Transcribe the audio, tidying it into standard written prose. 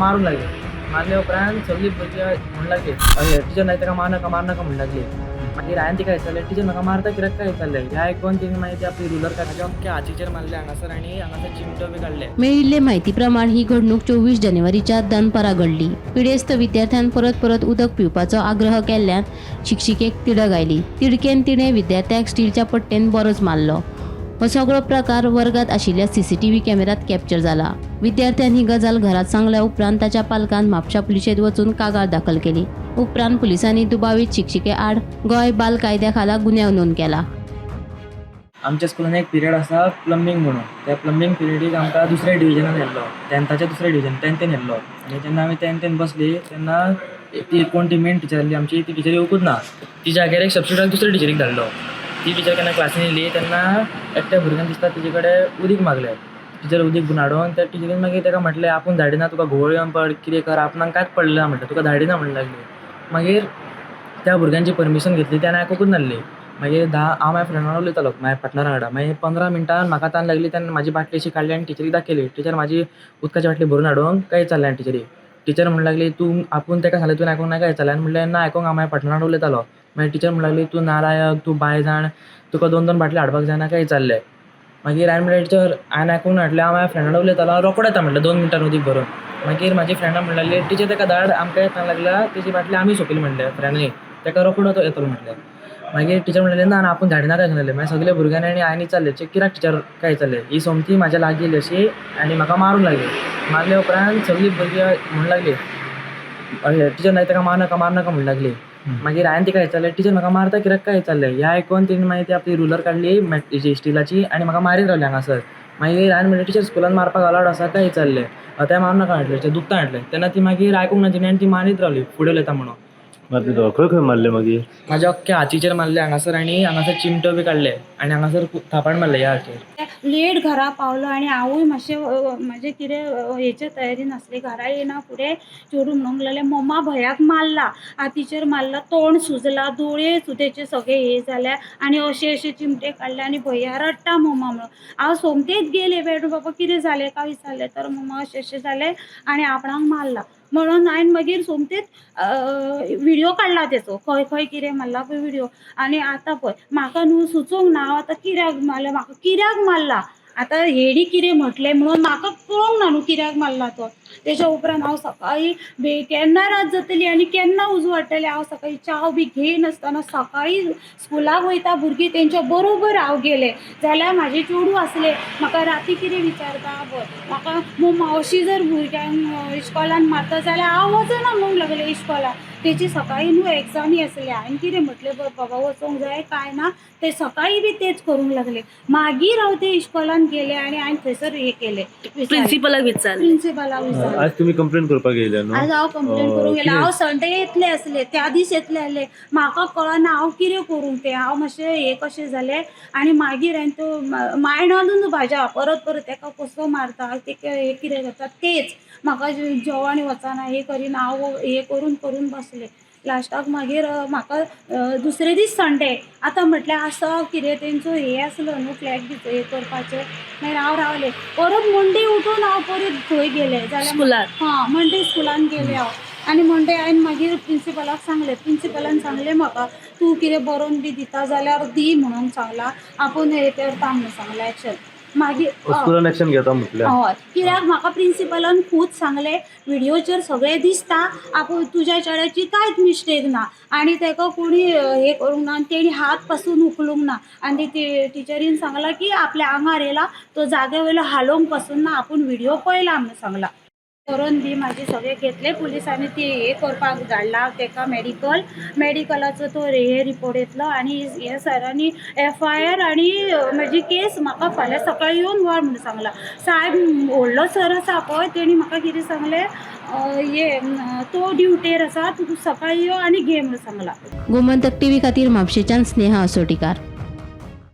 मारूंक लागली. मारल्या उपरांत सगळीं भुरगीं म्हणूंक लागली, अशें टिचर नाही ताका मार नाका, मार नाका म्हणूंक लागली. मागीर हांवें तिका विचारलें, टिचर म्हाका मारता कित्याक काय विचारलें. हें आयकून तिणें मागीर ती आपली रुलर काडली, म्हाज्या अख्ख्या हातीचेर मारलें हांगासर आनी हांगासर चिमटो बी काडले. मेळिल्ले म्हायती प्रमाण ही घडणूक 24 जानेवारीच्या दनपारां घडली. पिडेस्त विद्यार्थ्यान परत परत उदक पिवपाचो आग्रह केल्ल्यान शिक्षिकेक तिडक आयली. तिडकेन तिणें विद्यार्थ्याक स्टीलच्या पट्टेन बरोच मारलो. हो सगळो प्रकार वर्गात आशिल्ल्या सीसीटीव्ही कॅमेऱ्यात कॅप्चर जाला. विद्यार्थ्यान ही गजाल घरात सांगल्या उपरांत ताच्या पालकान म्हापशा पुलिशेंत वचून कागाळ दाखल केली. उपरांत पुलिसांनी दुबावीत शिक्षिके आड गोंय बाल कायद्या खाला गुन्यांव नोंद केला. आमच्या स्कुलान एक पिरियड आसा प्लंबींग म्हणून. त्या प्लंबींग पिरियडीक आमकां दुसऱ्या डिविजनान व्हेल्लो, टेंथाच्या दुसऱ्या डिविजन, टेंथेन व्हेल्लो. आनी जेन्ना आमी टेंथेन बसली तेन्ना ती कोण ती मेन टिचर आसली आमची, ती टिचर येवकूच ना. ती जाग्यार एक सबस्टिट्यूट दुसऱ्या टिचरीक धाडलो. ती टिचर केन्ना क्लासीन येयली तेन्ना एकट्या भुरग्यान दिसता तिजे कडेन उदीक मागलें. टिचर उदीक भरून हाडून त्या टिचरीन मागीर ताका म्हटलें, आपूण धाडिना तुका, घुंवळ येवन पड, कितें कर, आपणाक कांयच पडलें ना म्हटलें, तुका धाडिना म्हणूंक लागली. मागीर त्या भुरग्यांची परमिशन घेतली, तेन्ना आयकुकूच नासली. मागीर धा हांव माझ्या फ्रेंडा वांगडा उलयतालो, माझ्या पार्टनरा वांगडा. मागीर 15 मिनटां म्हाका तान लागली तेन्ना म्हाजी बाटली अशी काडली आनी टिचरीक दाखयली, टिचर म्हाजी उदकाची बाटली भरून हाडूंक काय विचारलें. टिचरीक, टिचर म्हणूंक लागली, तूं आपूण ताका सांगलें तुवें आयकूंक ना काय विचारलें. आनी म्हणलें, ना आयकूंक, हांव म्हाज्या पार्टनरा वांगडा उलयतालो. मागीर टिचर म्हणूंक लागली, तूं नालायक, तूं बाय जाण, तुका दोन दोन बाटली हाडपाक जायना काय विचारलें. मागीर हांवें म्हणलें, टिचर हांवें आयकूंक ना म्हटलें, हांव म्हाज्या फ्रेंडा वांगडा उलयतालो, रोकडो येता म्हटलें 2 मिनटान उदीक भरून. मागीर म्हाजी फ्रेंडां म्हणूंक लागली, टिचर ताका धाड, आमकां तान लागला, तेजी बाटली आमी सोंपयली म्हटलें फ्रेंडांनी, ताका रोकडो तो येतलो म्हटलें. मागीर टिचर म्हणलें, ना ना, आपूण धाडिना काय सांगलें. मागीर सगल्या भुरग्यांनी आनी हांवें विचारलें, कित्याक टिचर काय विचारलें. ही सोमती म्हाज्या लागीं येयली अशी आनी म्हाका मारूंक लागली. मारल्या उपरांत सगळीं भुरगीं म्हणूंक लागली, अशें टिचर नाही ताका मार नाका, मार नाका म्हणूंक लागली. मागीर हांवें तिका विचारलें, टिचर म्हाका मारता कित्याक काय विचारलें. हें आयकून तिणें मागीर ती आपली रुलर काडली हेजी स्टिलाची आनी म्हाका मारीत रावली हांगासर. मागीर हांवें म्हणलें, टिचर स्कुलान मारपाक अलावड आसा काय विचारलें, तें मारूं नाका म्हटलें, दुखता म्हटलें. तेन्ना ती मागीर आयकूंक ना तिणें आनी ती मारीत रावली, फुडें उलयता म्हणून. मारले तुका? खंय खंय मारले मागीर? म्हाज्या अख्ख्या हातीचेर मारले हांगासर आनी हांगासर चिमटो बी काडले आनी हांगासर थापट मारले ह्या हाचेर. लेट घरा पावलो आनी हांवूय मातशें म्हाजें कितें हेच्या तयारी नासली. घरा येयना फुडें चेडूं म्हणूंक लागलें, मम्मा भैयाक मारला, हातीचेर मारला, तोंड सुजला, दोळे तेचे सगळे हे जाल्या आनी अशे अशे चिमटे काडले आनी भैया रडटा मम्मा म्हणून. हांव सोमतेच गेलें, बेठो बाबा कितें जालें काय विचारलें तर मम्मा अशें अशें जालें आनी आपणाक मारला म्हणून. हांवें मागीर सोमतेच विडियो काडला तेचो, खंय खंय कितें मारला पळय विडियो. आनी आतां पळय म्हाका न्हू सुचूंक ना हांव आतां कित्याक मारला, म्हाका कित्याक मारला. आतां हेणी कितें म्हटलें म्हणून म्हाका कळोंक ना न्हू कित्याक मारला तो. तेच्या उपरांत हांव सकाळीं केन्ना रात जातली आनी केन्ना उजवाडटलें, हांव सकाळीं च्याव बी घेयनासतना सकाळीं स्कुलाक वयता भुरगीं तेंच्या बरोबर हांव गेलें. जाल्यार म्हाजें चेडूं आसलें, म्हाका राती कितें विचारता पळय म्हाका, मम्मा अशी जर भुरग्यांक इश्कोलान मारता जाल्यार हांव वचना म्हणूंक लागलें इश्कोलाक. तेची सकाळीं न्हू एग्जामी आसली. हांवें कितें म्हटलें, बाबा वचोंक जाय काय ना. ते सकाळीं बी तेच करूंक लागले. मागीर हांव ते इश्कोलान गेलें आनी हांवें थंयसर हें केलें. प्रिन्सिपलाक विचारलें. प्रिन्सिपलाक विचारलें. आज तुमी कंप्लेन करपाक येयल्या न्हू? आज हांव कंप्लेन करूंक गेलें. कितें? हांव संडे येतलें आसलें, त्या दीस येतलें आसलें. म्हाका कळना हांव कितें करूं तें. हांव मातशें हें कशें जालें आनी मागीर हांवें तो मायंडानूच म्हाज्या परत परत तेका कसो मारता ते, हें कितें करता तेच. म्हाका जेवण वचना, हें करिना, हांव हें करून करून बसलें. लास्टाक मागीर म्हाका दुसरे दीस संडे आतां म्हटलें आसा कितें तेंचो हें आसलो न्हू फ्लॅग बी हें करपाचें. मागीर हांव रावलें. परत मंडे उठून हांव परत थंय गेलें जाल्यार स्कुलार. हां, मंडे स्कुलान गेलें हांव आनी मंडे हांवें मागीर प्रिंसिपलाक सांगलें. प्रिंसिपलान सांगलें म्हाका, तूं कितें बरोवन बी दिता जाल्यार दी म्हणून सांगलां, आपूण हें करता म्हणून सांगलां एक्शन मागीर. स्कुलान एक्शन घेता म्हटल्या. हय, कित्याक म्हाका प्रिंसिपलान खूद सांगलें, विडियोचेर सगळें दिसता, आपूण तुज्या चेड्याची कांयच मिस्टेक ना आनी ताका कोणी हें करूंक ना आनी तेणी हात पासून उखलूंक ना. आनी ती टिचरीन सांगलां की आपल्या आंगार येयला तो जाग्या वयलो हालोवंक पासून ना, आपूण विडियो पळयला म्हणून सांगलां. करून बी म्हाजे सगळें घेतलें. पुलिसांनी ती हें करपाक धाडला ताका मेडिकल, मेडिकलाचो तो हे रिपोर्ट येतलो आनी हे सरांनी एफआयआर आनी म्हजी केस म्हाका फाल्यां सकाळीं येवन व्हर म्हणून सांगलां. सायब व्हडलो सर आसा पळय, तेणी म्हाका कितें सांगलें, हे तो ड्युटेर आसा, तूं सकाळीं यो आनी घे म्हणून सांगलां. गोमंतक टीव्ही खातीर म्हापशेच्यान स्नेहा असोटीकार.